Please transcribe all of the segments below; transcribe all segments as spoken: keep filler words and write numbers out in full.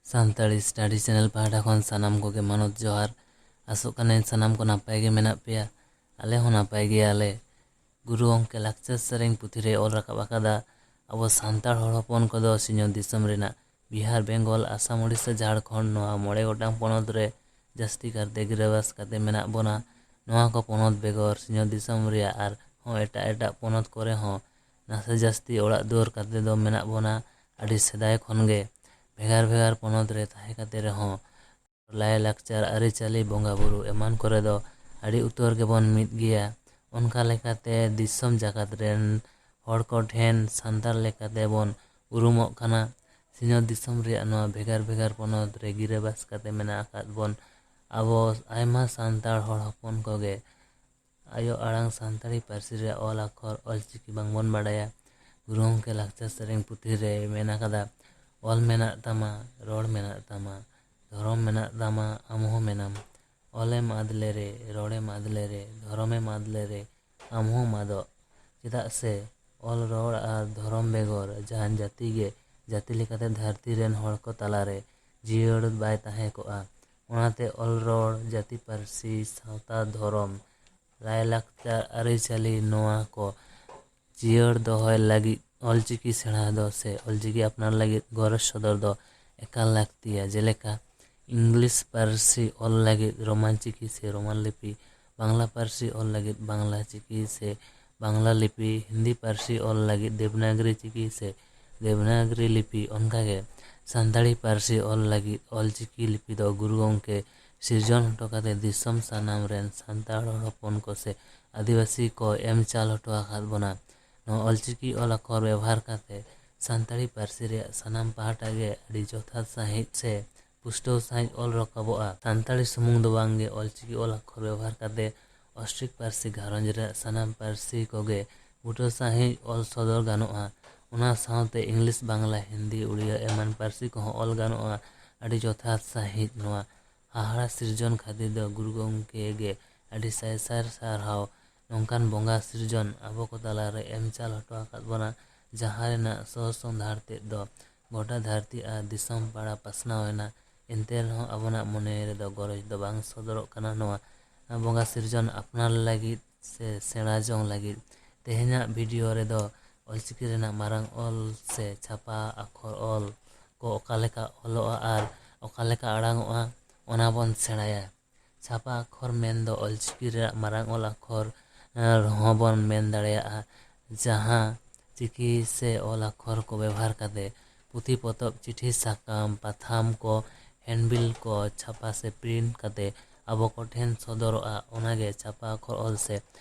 Santali study channel ᱯᱟᱦᱴᱟ ᱠᱷᱚᱱ ᱥᱟᱱᱟᱢ ᱠᱚᱜᱮ ᱢᱟᱱᱚᱛ ᱡᱚᱦᱟᱨ᱾ ᱟᱥᱚᱜ ᱠᱟᱹᱱᱟᱹᱧ ᱥᱟᱱᱟᱢ ᱠᱚ ᱱᱟᱯᱟᱭ ᱜᱮ ᱢᱮᱱᱟᱜ ᱯᱮᱭᱟ᱾ ᱟᱞᱮ ᱦᱚᱸ ᱱᱟᱯᱟᱭ ᱜᱮᱭᱟᱞᱮ᱾ ᱜᱩᱨᱩ ᱜᱚᱢᱠᱮ ᱞᱟᱠᱪᱟᱨ ᱥᱮᱨᱮᱧ ᱯᱩᱛᱷᱤ ᱨᱮ ᱚᱞ ᱨᱟᱠᱟᱵ ᱟᱠᱟᱫᱟ, ᱟᱵᱚ ᱥᱟᱱᱛᱟᱲ ᱦᱚᱲ ᱦᱚᱯᱚᱱ ᱠᱚᱫᱚ ᱥᱤᱧᱚᱛ ᱫᱤᱥᱚᱢ ᱨᱮᱱᱟᱜ ᱵᱤᱦᱟᱨ, ᱵᱮᱝᱜᱚᱞ, ᱟᱥᱟᱢ, ᱳᱰᱤᱥᱟ, ᱡᱷᱟᱲᱠᱷᱚᱸᱰ, ᱱᱚᱣᱟ ᱢᱚᱬᱮ ᱜᱚᱴᱟᱝ ᱯᱚᱱᱚᱛ ᱨᱮ ᱡᱟᱹᱥᱛᱤ ᱠᱟᱨᱛᱮ ᱜᱤᱨᱟᱹᱵᱟᱥ ᱠᱟᱛᱮ ᱢᱮᱱᱟᱜ ᱵᱚᱱᱟ᱾ ᱱᱚᱣᱟ ᱠᱚ ᱯᱚᱱᱚᱛ ᱵᱮᱜᱚᱨ ᱥᱤᱧᱚᱛ ᱫᱤᱥᱚᱢ ᱨᱮᱭᱟᱜ ᱟᱨᱦᱚᱸ ᱮᱴᱟᱜ ᱮᱴᱟᱜ ᱯᱚᱱᱚᱛ ᱠᱚᱨᱮ ᱦᱚᱸ ᱱᱟᱥᱮ ᱡᱟᱹᱥᱛᱤ ᱚᱲᱟᱜ ᱫᱩᱣᱟᱹᱨ ᱠᱟᱛᱮ ᱫᱚ ᱢᱮᱱᱟᱜ ᱵᱚᱱᱟ᱾ ᱟᱹᱰᱤ ᱥᱮᱫᱟᱭ ᱠᱷᱚᱱ ᱜᱮ ᱵᱷᱮᱜᱟᱨ ᱵᱷᱮᱜᱟᱨ ᱯᱚᱱᱚᱛ ᱨᱮ ᱛᱟᱦᱮᱸ ᱠᱟᱛᱮ ᱨᱮᱦᱚᱸ ᱞᱟᱭᱼᱞᱟᱠᱪᱟᱨ, ᱟᱹᱨᱤᱪᱟᱹᱞᱤ, ᱵᱚᱸᱜᱟᱼᱵᱩᱨᱩ ᱮᱢᱟᱱ ᱠᱚᱨᱮ ᱫᱚ ᱟᱹᱰᱤ ᱩᱛᱟᱹᱨ ᱜᱮᱵᱚᱱ ᱢᱤᱫ ᱜᱮᱭᱟ᱾ ᱚᱱᱠᱟ ᱞᱮᱠᱟᱛᱮ ᱫᱤᱥᱚᱢ ᱡᱟᱠᱟᱛ ᱨᱮᱱ ᱦᱚᱲ ᱠᱚ ᱴᱷᱮᱱ ᱥᱟᱱᱛᱟᱲ ᱞᱮᱠᱟᱛᱮ ᱵᱚᱱ ᱩᱨᱩᱢᱚᱜ ᱠᱟᱱᱟ᱾ ᱥᱤᱧᱚᱛ ᱫᱤᱥᱚᱢ ᱨᱮᱭᱟᱜ ᱱᱚᱣᱟ ᱵᱷᱮᱜᱟᱨ ᱵᱷᱮᱜᱟᱨ ᱯᱚᱱᱚᱛ ᱨᱮ ᱜᱤᱨᱟᱹᱵᱟᱥ ᱠᱟᱛᱮ ᱢᱮᱱᱟᱜ ᱟᱠᱟᱫ ᱵᱚᱱ ᱟᱵᱚ ᱟᱭᱢᱟ ᱥᱟᱱᱛᱟᱲ ᱦᱚᱲ ᱦᱚᱯᱚᱱ ᱠᱚᱜᱮ ᱟᱭᱳ ᱟᱲᱟᱝ ᱥᱟᱱᱛᱟᱲᱤ ᱯᱟᱹᱨᱥᱤ ᱨᱮᱭᱟᱜ ᱚᱞ ᱟᱠᱷᱚᱨ ᱚᱞᱪᱤᱠᱤ ᱵᱟᱝᱵᱚᱱ ᱵᱟᱰᱟᱭᱟ᱾ ᱜᱩᱨᱩ ᱜᱚᱢᱠᱮ ᱞᱟᱠᱪᱟᱨ ᱥᱮᱨᱮᱧ ᱯᱩᱛᱷᱤ ᱨᱮ ᱢᱮᱱ ᱟᱠᱟᱫᱟ, "ᱚᱞ ᱢᱮᱱᱟᱜ ᱛᱟᱢᱟ, ᱨᱚᱲ ᱢᱮᱱᱟᱜ ᱛᱟᱢᱟ, ᱫᱷᱚᱨᱚᱢ ᱢᱮᱱᱟᱜ ᱛᱟᱢᱟ, ᱟᱢ ᱦᱚᱸ ᱢᱮᱱᱟᱢ᱾ ᱚᱞᱮᱢ ᱟᱫ ᱞᱮᱨᱮ, ᱨᱚᱲᱮᱢ ᱟᱫ ᱞᱮᱨᱮ, ᱫᱷᱚᱨᱚᱢᱮᱢ ᱟᱫ ᱞᱮᱨᱮ, ᱟᱢ ᱦᱚᱸᱢ ᱟᱫᱚᱜ᱾" ᱪᱮᱫᱟᱜ ᱥᱮ ᱚᱞ, ᱨᱚᱲ ᱟᱨ ᱫᱷᱚᱨᱚᱢ ᱵᱮᱜᱚᱨ ᱡᱟᱦᱟᱱ ᱡᱟᱹᱛᱤ ᱜᱮ ᱡᱟᱹᱛᱤ ᱞᱮᱠᱟᱛᱮ ᱫᱷᱟᱹᱨᱛᱤ ᱨᱮᱱ ᱦᱚᱲ ᱠᱚ ᱛᱟᱞᱟᱨᱮ ᱡᱤᱭᱟᱹᱲ ᱵᱟᱭ ᱛᱟᱦᱮᱸ ᱠᱚᱜᱼᱟ᱾ ᱚᱱᱟᱛᱮ ᱚᱞ, ᱨᱚᱲ, ᱡᱟᱹᱛᱤ, ᱯᱟᱹᱨᱥᱤ, ᱥᱟᱶᱛᱟ, ᱫᱷᱚᱨᱚᱢ, ᱞᱟᱭᱼᱞᱟᱠᱪᱟᱨ, ᱟᱹᱨᱤᱪᱟᱹᱞᱤ, ᱱᱚᱣᱟ ᱠᱚ ᱡᱤᱭᱟᱹᱲ ᱫᱚᱦᱚᱭ ᱞᱟᱹᱜᱤᱫ ᱚᱞᱪᱤᱠᱤ ᱥᱮᱬᱟ ᱫᱚ ᱥᱮ ᱚᱞᱪᱤᱠᱤ ᱟᱯᱱᱟᱨ ᱞᱟᱹᱜᱤᱫ ᱜᱚᱨᱚᱡᱽ ᱥᱚᱫᱚᱨ ᱫᱚ ᱮᱠᱟᱞ ᱞᱟᱹᱠᱛᱤᱭᱟ᱾ ᱡᱮᱞᱮᱠᱟ, ᱤᱝᱞᱤᱥ ᱯᱟᱹᱨᱥᱤ ᱚᱞ ᱞᱟᱹᱜᱤᱫ ᱨᱳᱢᱟᱱ ᱪᱤᱠᱤ ᱥᱮ ᱨᱳᱢᱟᱱ ᱞᱤᱯᱤ, ᱵᱟᱝᱞᱟ ᱯᱟᱹᱨᱥᱤ ᱚᱞ ᱞᱟᱹᱜᱤᱫ ᱵᱟᱝᱞᱟ ᱪᱤᱠᱤ ᱥᱮ ᱵᱟᱝᱞᱟ ᱞᱤᱯᱤ, ᱦᱤᱱᱫᱤ ᱯᱟᱹᱨᱥᱤ ᱚᱞ ᱞᱟᱹᱜᱤᱫ ᱫᱮᱵᱽᱱᱟᱜᱽᱨᱤ ᱪᱤᱠᱤ ᱥᱮ ᱫᱮᱵᱽᱱᱟᱜᱽᱨᱤ ᱞᱤᱯᱤ᱾ ᱚᱱᱠᱟᱜᱮ ᱥᱟᱱᱛᱟᱲᱤ ᱯᱟᱹᱨᱥᱤ ᱚᱞ ᱞᱟᱹᱜᱤᱫ ᱚᱞᱪᱤᱠᱤ ᱞᱤᱯᱤ ᱫᱚ ᱜᱩᱨᱩ ᱜᱚᱢᱠᱮ ᱥᱤᱨᱡᱚᱱ ᱦᱚᱴᱚ ᱠᱟᱛᱮ ᱫᱤᱥᱚᱢ ᱥᱟᱱᱟᱢ ᱨᱮᱱ ᱥᱟᱱᱛᱟᱲ ᱦᱚᱲ ᱦᱚᱯᱚᱱ ᱠᱚ ᱥᱮ ᱟᱹᱫᱤᱵᱟᱹᱥᱤ ᱠᱚ ᱮᱢ ᱪᱟᱞ ᱦᱚᱴᱚ ᱟᱠᱟᱫ ᱵᱚᱱᱟ᱾ ᱱᱚᱣᱟ ᱚᱞᱪᱤᱠᱤ ᱚᱞ ᱟᱠᱷᱚᱨ ᱵᱮᱵᱚᱦᱟᱨ ᱠᱟᱛᱮ ᱥᱟᱱᱛᱟᱲᱤ ᱯᱟᱹᱨᱥᱤ ᱨᱮᱭᱟᱜ ᱥᱟᱱᱟᱢ ᱯᱟᱦᱴᱟ ᱜᱮ ᱟᱹᱰᱤ ᱡᱚᱛᱷᱟᱛ ᱥᱟᱺᱦᱤᱡ ᱥᱮ ᱯᱩᱥᱴᱟᱹᱣ ᱥᱟᱺᱦᱤᱡ ᱚᱞ ᱨᱟᱠᱟᱵᱚᱜᱼᱟ᱾ ᱥᱟᱱᱛᱟᱲᱤ ᱥᱩᱢᱩᱝ ᱫᱚ ᱵᱟᱝᱜᱮ, ᱚᱞᱪᱤᱠᱤ ᱚᱞ ᱟᱠᱷᱚᱨ ᱵᱮᱵᱚᱦᱟᱨ ᱠᱟᱛᱮ ᱚᱥᱴᱨᱤᱠ ᱯᱟᱹᱨᱥᱤ ᱜᱷᱟᱨᱚᱸᱡᱽ ᱨᱮᱭᱟᱜ ᱥᱟᱱᱟᱢ ᱯᱟᱹᱨᱥᱤ ᱠᱚᱜᱮ ᱵᱩᱴᱟᱹ ᱥᱟᱺᱦᱤᱡ ᱚᱞ ᱥᱚᱫᱚᱨ ᱜᱟᱱᱚᱜᱼᱟ᱾ ᱚᱱᱟ ᱥᱟᱶᱛᱮ ᱤᱝᱞᱤᱥ, ᱵᱟᱝᱞᱟ, ᱦᱤᱱᱫᱤ, ᱩᱲᱤᱭᱟ ᱮᱢᱟᱱ ᱯᱟᱹᱨᱥᱤ ᱠᱚᱦᱚᱸ ᱚᱞ ᱜᱟᱱᱚᱜᱼᱟ ᱟᱹᱰᱤ ᱡᱚᱛᱷᱟᱛ ᱥᱟᱺᱦᱤᱡ᱾ ᱱᱚᱣᱟ ᱦᱟᱦᱟᱲᱟ ᱥᱤᱨᱡᱚᱱ ᱠᱷᱟᱹᱛᱤᱨ ᱫᱚ ᱜᱩᱨᱩ ᱜᱚᱢᱠᱮ ᱜᱮ ᱟᱹᱰᱤ ᱥᱟᱭ ᱥᱟᱭ ᱥᱟᱨᱦᱟᱣ᱾ ᱱᱚᱝᱠᱟᱱ ᱵᱚᱸᱜᱟ ᱥᱤᱨᱡᱚᱱ ᱟᱵᱚ ᱠᱚ ᱛᱟᱞᱟᱨᱮ ᱮᱢ ᱪᱟᱞ ᱦᱚᱴᱚ ᱟᱠᱟᱫ ᱵᱚᱱᱟ, ᱡᱟᱦᱟᱸ ᱨᱮᱱᱟᱜ ᱥᱚ ᱥᱚᱸᱫᱷᱟᱲ ᱛᱮᱫ ᱫᱚ ᱜᱚᱴᱟ ᱫᱷᱟᱹᱨᱛᱤ ᱟᱨ ᱫᱤᱥᱚᱢ ᱯᱟᱲᱟ ᱯᱟᱥᱱᱟᱣ ᱮᱱᱟ᱾ ᱮᱱᱛᱮ ᱨᱮᱦᱚᱸ ᱟᱵᱚᱱᱟᱜ ᱢᱚᱱᱮ ᱨᱮᱫᱚ ᱜᱚᱨᱚᱡᱽ ᱫᱚ ᱵᱟᱝ ᱥᱚᱫᱚᱨᱚᱜ ᱠᱟᱱᱟ ᱱᱚᱣᱟ ᱵᱚᱸᱜᱟ ᱥᱤᱨᱡᱚᱱ ᱟᱯᱱᱟᱨ ᱞᱟᱹᱜᱤᱫ ᱥᱮ ᱥᱮᱬᱟ ᱡᱚᱝ ᱞᱟᱹᱜᱤᱫ᱾ ᱛᱮᱦᱮᱧᱟᱜ ᱵᱷᱤᱰᱤᱭᱳ ᱨᱮᱫᱚ ᱚᱞᱪᱤᱠᱤ ᱨᱮᱱᱟᱜ ᱢᱟᱨᱟᱝ ᱚᱞ ᱥᱮ ᱪᱷᱟᱯᱟ ᱟᱠᱷᱚᱨ ᱚᱞ ᱠᱚ ᱚᱠᱟ ᱞᱮᱠᱟ ᱚᱞᱚᱜᱼᱟ ᱟᱨ ᱚᱠᱟ ᱞᱮᱠᱟ ᱟᱲᱟᱝᱚᱜᱼᱟ, ᱚᱱᱟ ᱵᱚᱱ ᱥᱮᱬᱟᱭᱟ᱾ ᱪᱷᱟᱯᱟ ᱟᱠᱷᱚᱨ ᱢᱮᱱ ᱫᱚ ᱚᱞᱪᱤᱠᱤ ᱨᱮᱱᱟᱜ ᱢᱟᱨᱟᱝ ᱚᱞ ᱟᱠᱷᱚᱨ ᱨᱮᱦᱚᱸ ᱵᱚᱱ ᱢᱮᱱ ᱫᱟᱲᱮᱭᱟᱜᱼᱟ, ᱡᱟᱦᱟᱸ ᱪᱤᱠᱤ ᱥᱮ ᱚᱞ ᱟᱠᱷᱚᱨ ᱠᱚ ᱵᱮᱵᱚᱦᱟᱨ ᱠᱟᱛᱮ ᱯᱩᱛᱷᱤ ᱯᱚᱛᱚᱵ, ᱪᱤᱴᱷᱤ ᱥᱟᱠᱟᱢ, ᱯᱟᱛᱷᱟᱢ ᱠᱚ, ᱦᱮᱱᱰᱵᱤᱞ ᱠᱚ ᱪᱷᱟᱯᱟ ᱥᱮ ᱯᱨᱤᱱᱴ ᱠᱟᱛᱮ ᱟᱵᱚ ᱠᱚᱴᱷᱮᱱ ᱥᱚᱫᱚᱨᱚᱜᱼᱟ᱾ ᱚᱱᱟᱜᱮ ᱪᱷᱟᱯᱟ ᱟᱠᱷᱚᱨ ᱚᱞ ᱥᱮ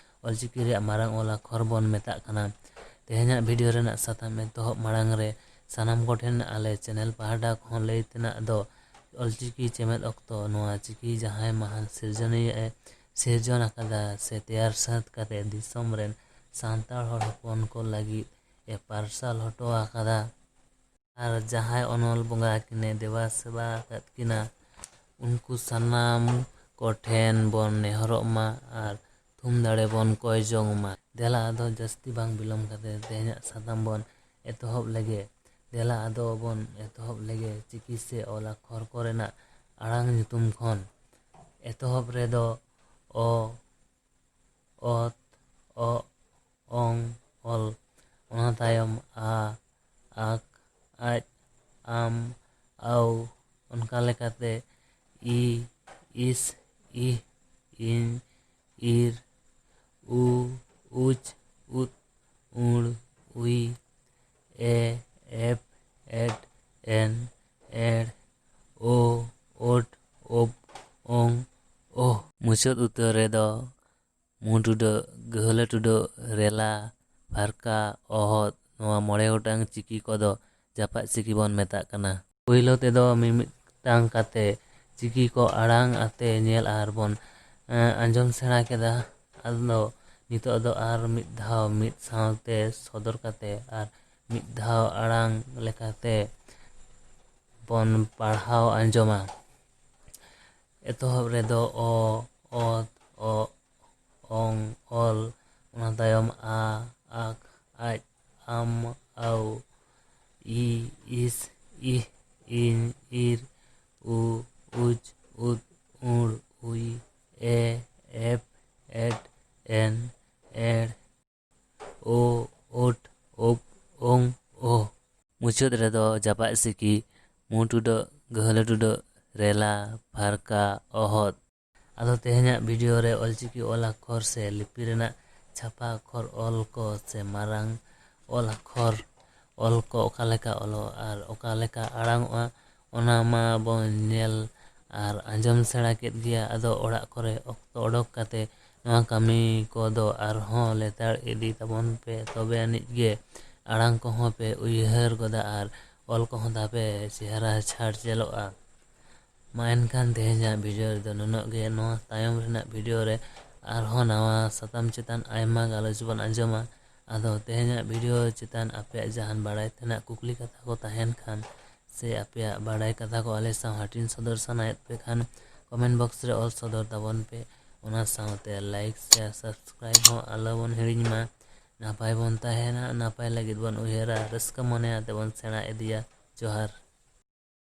ᱚᱞᱪᱤᱠᱤ ᱨᱮᱭᱟᱜ ᱢᱟᱨᱟᱝ ᱚᱞ ᱟᱠᱷᱚᱨ ᱵᱚᱱ ᱢᱮᱛᱟᱜ ᱠᱟᱱᱟ᱾ ᱛᱮᱦᱮᱧᱟᱜ ᱵᱷᱤᱰᱤᱭᱳ ᱨᱮᱱᱟᱜ ᱥᱟᱛᱟᱢ ᱮᱛᱚᱦᱚᱵ ᱢᱟᱲᱟᱝ ᱨᱮ ᱥᱟᱱᱟᱢ ᱠᱚᱴᱷᱮᱱ ᱟᱞᱮ ᱪᱮᱱᱮᱞ ᱯᱟᱦᱴᱟ ᱠᱷᱚᱱ ᱞᱟᱹᱭ ᱛᱮᱱᱟᱜ ᱫᱚ, ᱚᱞᱪᱤᱠᱤ ᱪᱮᱢᱮᱫ ᱚᱠᱛᱚ ᱱᱚᱣᱟ ᱪᱤᱠᱤ ᱡᱟᱦᱟᱸᱭ ᱢᱟᱦᱟᱱ ᱥᱤᱨᱡᱚᱱᱤᱭᱟᱹ ᱮ ᱥᱤᱨᱡᱚᱱ ᱟᱠᱟᱫᱟ ᱥᱮ ᱛᱮᱭᱟᱨ ᱥᱟᱹᱛ ᱠᱟᱛᱮ ᱫᱤᱥᱚᱢ ᱨᱮᱱ ᱥᱟᱱᱛᱟᱲ ᱦᱚᱲ ᱦᱚᱯᱚᱱ ᱠᱚ ᱞᱟᱹᱜᱤᱫ ᱮ ᱯᱟᱨᱥᱟᱞ ᱦᱚᱴᱚ ᱟᱠᱟᱫᱟ᱾ ᱟᱨ ᱡᱟᱦᱟᱸᱭ ᱚᱱᱚᱞ ᱵᱚᱸᱜᱟ ᱠᱤᱱᱮ ᱫᱮᱵᱟ ᱥᱮᱵᱟ ᱟᱠᱟᱫ ᱠᱤᱱᱟ, ᱩᱱᱠᱩ ᱥᱟᱱᱟᱢ ᱠᱚᱴᱷᱮᱱ ᱵᱚᱱ ᱱᱮᱦᱚᱨᱚᱜ ᱢᱟ ᱟᱨ ᱛᱷᱩᱢ ᱫᱟᱲᱮ ᱵᱚᱱ ᱠᱚᱭ ᱡᱚᱝ ᱢᱟ᱾ ᱫᱮᱞᱟ ᱟᱫᱚ ᱡᱟᱹᱥᱛᱤ ᱵᱟᱝ ᱵᱤᱞᱚᱢ ᱠᱟᱛᱮ ᱛᱮᱦᱮᱧᱟᱜ ᱥᱟᱛᱟᱢ ᱵᱚᱱ ᱮᱛᱚᱦᱚᱵ ᱞᱮᱜᱮ᱾ ᱫᱮᱞᱟ ᱟᱫᱚ ᱵᱚᱱ ᱮᱛᱚᱦᱚᱵ ᱞᱮᱜᱮ ᱪᱤᱠᱤ ᱥᱮ ᱚᱞ ᱟᱠᱷᱚᱨ ᱠᱚᱨᱮᱱᱟᱜ ᱟᱲᱟᱝ ᱧᱩᱛᱩᱢ ᱠᱷᱚᱱ᱾ ᱮᱛᱚᱦᱚᱵ ᱨᱮᱫᱚ ᱚ, ᱚᱛ, ᱚᱜ, ᱚᱝ, ᱚᱞ᱾ ᱚᱱᱟ ᱛᱟᱭᱚᱢ ᱟ, ᱟᱠ, ᱟᱡ, ᱟᱢ, ᱟᱣ᱾ ᱚᱱᱠᱟ ᱞᱮᱠᱟᱛᱮ ᱤ, ᱤᱥ, ᱤᱦ, ᱤᱧ, ᱤᱨ, ᱩ, ᱩᱪ, ᱩᱫ, ᱩᱲ, ᱩᱭ, ᱮ, ᱮᱯ, ᱮᱴ, ᱮᱱ, ᱮᱲ, ᱳ, ᱳᱴ, ᱳᱯ, ᱳᱝ, ᱳᱦ᱾ ᱢᱩᱪᱟᱹᱫ ᱩᱛᱟᱹᱨ ᱨᱮᱫᱚ ᱢᱩ ᱴᱩᱰᱟᱹᱜ, ᱜᱟᱹᱦᱞᱟᱹ ᱴᱩᱰᱟᱹᱜ, ᱨᱮᱞᱟ, ᱯᱷᱟᱨᱠᱟ, ᱚᱦᱚᱫ, ᱱᱚᱣᱟ ᱢᱚᱬᱮ ᱜᱚᱴᱟᱝ ᱪᱤᱠᱤ ᱠᱚᱫᱚ ᱡᱟᱯᱟᱜ ᱪᱤᱠᱤ ᱵᱚᱱ ᱢᱮᱛᱟᱜ ᱠᱟᱱᱟ᱾ ᱯᱳᱭᱞᱳ ᱛᱮᱫᱚ ᱢᱤᱢᱤᱫᱴᱟᱝ ᱠᱟᱛᱮ ᱪᱤᱠᱤ ᱠᱚ ᱟᱲᱟᱝ ᱟᱛᱮ ᱧᱮᱞ ᱟᱨ ᱵᱚᱱ, ᱮᱸ, ᱟᱸᱡᱚᱢ ᱥᱮᱬᱟ ᱠᱮᱫᱟ᱾ ᱟᱫᱚ ᱱᱤᱛᱚᱜ ᱫᱚ ᱟᱨ ᱢᱤᱫ ᱫᱷᱟᱣ ᱢᱤᱫ ᱥᱟᱶᱛᱮ ᱥᱚᱫᱚᱨ ᱠᱟᱛᱮ ᱟᱨ ᱢᱤᱫ ᱫᱷᱟᱣ ᱟᱲᱟᱝ ᱞᱮᱠᱟᱛᱮ ᱵᱚᱱ ᱯᱟᱲᱦᱟᱣ ᱟᱸᱡᱚᱢᱟ᱾ ᱮᱛᱚᱦᱚᱵ ᱨᱮᱫᱚ ᱚ, ᱚᱛ, ᱚᱜ, ᱚᱝ, ᱚᱞ, ᱚᱱᱟ ᱛᱟᱭᱚᱢ ᱟ, ᱟᱠ, ᱟᱡ, ᱟᱢ, ᱟᱣ, ᱤ, ᱤᱥ, ᱤᱦ, ᱤᱧ, ᱤᱨ, ᱩ, ᱩᱡ, ᱩᱫ, ᱩᱲ, ᱩᱭ, ᱮ, ᱮᱯ, ᱮᱴ, ᱮᱱ, ᱮᱲ, ᱳ, ᱳᱴ, ᱳᱯ, ᱳᱝ, ᱳᱦ᱾ ᱢᱩᱪᱟᱹᱫ ᱨᱮᱫᱚ ᱡᱟᱯᱟᱜ ᱥᱤᱠᱤ, ᱢᱩ ᱴᱩᱰᱟᱹᱜ, ᱜᱟᱹᱦᱞᱟᱹ ᱴᱩᱰᱟᱹᱜ, ᱨᱮᱞᱟ, ᱯᱷᱟᱨᱠᱟ, ᱚᱦᱚᱫ᱾ ᱟᱫᱚ ᱛᱮᱦᱮᱧᱟᱜ ᱵᱷᱤᱰᱤᱭᱳ ᱨᱮ ᱚᱞᱪᱤᱠᱤ ᱚᱞ ᱟᱠᱷᱚᱨ ᱥᱮ ᱞᱤᱯᱤ ᱨᱮᱱᱟᱜ ᱪᱷᱟᱯᱟ ᱟᱠᱷᱚᱨ ᱚᱞ ᱠᱚ ᱥᱮ ᱢᱟᱨᱟᱝ ᱚᱞ ᱟᱠᱷᱚᱨ ᱚᱞ ᱠᱚ ᱚᱠᱟ ᱞᱮᱠᱟ ᱚᱞᱚᱜ ᱟᱨ ᱚᱠᱟ ᱞᱮᱠᱟ ᱟᱲᱟᱝ ᱚᱜᱼᱟ, ᱚᱱᱟ ᱢᱟ ᱵᱚᱱ ᱧᱮᱞ ᱟᱨ ᱟᱸᱡᱚᱢ ᱥᱮᱬᱟ ᱠᱮᱫ ᱜᱮᱭᱟ᱾ ᱟᱫᱚ ᱚᱲᱟᱜ ᱠᱚᱨᱮ ᱚᱠᱛᱚ ᱚᱰᱚᱠ ᱠᱟᱛᱮ ᱱᱚᱣᱟ ᱠᱟᱹᱢᱤ ᱠᱚᱫᱚ ᱟᱨᱦᱚᱸ ᱞᱮᱛᱟᱲ ᱤᱫᱤ ᱛᱟᱵᱚᱱ ᱯᱮ, ᱛᱚᱵᱮ ᱟᱹᱱᱤᱡ ᱜᱮ ᱟᱲᱟᱝ ᱠᱚᱦᱚᱸ ᱯᱮ ᱩᱭᱦᱟᱹᱨ ᱜᱚᱫᱟ ᱟᱨ ᱚᱞ ᱠᱚᱦᱚᱸ ᱛᱟᱯᱮ ᱪᱮᱦᱨᱟ ᱪᱷᱟᱲ ᱧᱮᱞᱚᱜᱼᱟ᱾ ᱢᱟ ᱮᱱᱠᱷᱟᱱ ᱛᱮᱦᱮᱧᱟᱜ ᱵᱷᱤᱰᱤᱭᱳ ᱨᱮᱫᱚ ᱱᱩᱱᱟᱹᱜ ᱜᱮ᱾ ᱱᱚᱣᱟ ᱛᱟᱭᱚᱢ ᱨᱮᱱᱟᱜ ᱵᱷᱤᱰᱤᱭᱳ ᱨᱮ ᱟᱨᱦᱚᱸ ᱱᱟᱣᱟ ᱥᱟᱛᱟᱢ ᱪᱮᱛᱟᱱ ᱟᱭᱢᱟ ᱜᱟᱞᱚᱪ ᱵᱚᱱ ᱟᱸᱡᱚᱢᱟ᱾ ᱟᱫᱚ ᱛᱮᱦᱮᱧᱟᱜ ᱵᱷᱤᱰᱤᱭᱳ ᱪᱮᱛᱟᱱ ᱟᱯᱮᱭᱟᱜ ᱡᱟᱦᱟᱱ ᱵᱟᱲᱟᱭ ᱛᱮᱱᱟᱜ ᱠᱩᱠᱞᱤ ᱠᱟᱛᱷᱟ ᱠᱚ ᱛᱟᱦᱮᱱ ᱠᱷᱟᱱ ᱥᱮ ᱟᱯᱮᱭᱟᱜ ᱵᱟᱲᱟᱭ ᱠᱟᱛᱷᱟ ᱠᱚ ᱟᱞᱮ ᱥᱟᱶ ᱦᱟᱹᱴᱤᱧ ᱥᱚᱫᱚᱨ ᱥᱟᱱᱟᱭᱮᱫ ᱯᱮ ᱠᱷᱟᱱ ᱠᱚᱢᱮᱱᱴ ᱵᱚᱠᱥ ᱨᱮ ᱚᱞ ᱥᱚᱫᱚᱨ ᱛᱟᱵᱚᱱ ᱯᱮ᱾ ᱚᱱᱟ ᱥᱟᱶᱛᱮ ᱞᱟᱭᱤᱠ, ᱥᱮᱭᱟᱨ, ᱥᱟᱵᱥᱠᱨᱟᱭᱤᱵ ᱦᱚᱸ ᱟᱞᱚ ᱵᱚᱱ ᱦᱤᱲᱤᱧ ᱢᱟ᱾ ᱱᱟᱯᱟᱭ ᱵᱚᱱ ᱛᱟᱦᱮᱱᱟ, ᱱᱟᱯᱟᱭ ᱞᱟᱹᱜᱤᱫ ᱵᱚᱱ ᱩᱭᱦᱟᱹᱨᱟ, ᱨᱟᱹᱥᱠᱟᱹ ᱢᱚᱱᱮ ᱟᱛᱮ ᱵᱚᱱ ᱥᱮᱬᱟ ᱤᱫᱤᱭᱟ᱾ ᱡᱚᱦᱟᱨ᱾